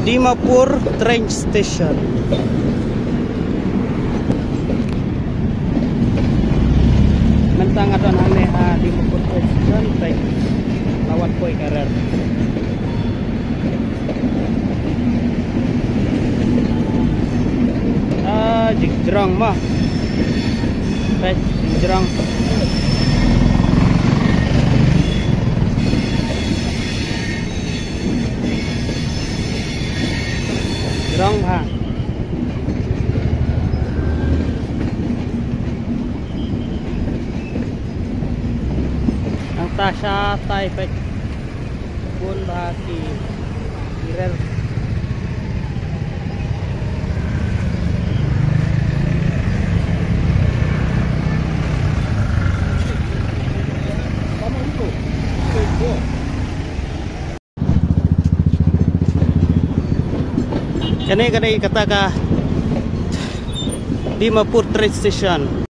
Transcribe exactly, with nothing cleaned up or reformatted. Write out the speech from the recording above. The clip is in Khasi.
Dimapur train station. Mynta nga don hangne ha Dimapur train station, peit la wan poi ka rel. Ah, jingjrong mo. Peit, jingjrong. Jrong bha. Nangta shatai peit. Bun bha ki, ki rel. Kane, kane kata ka Dimapur train station.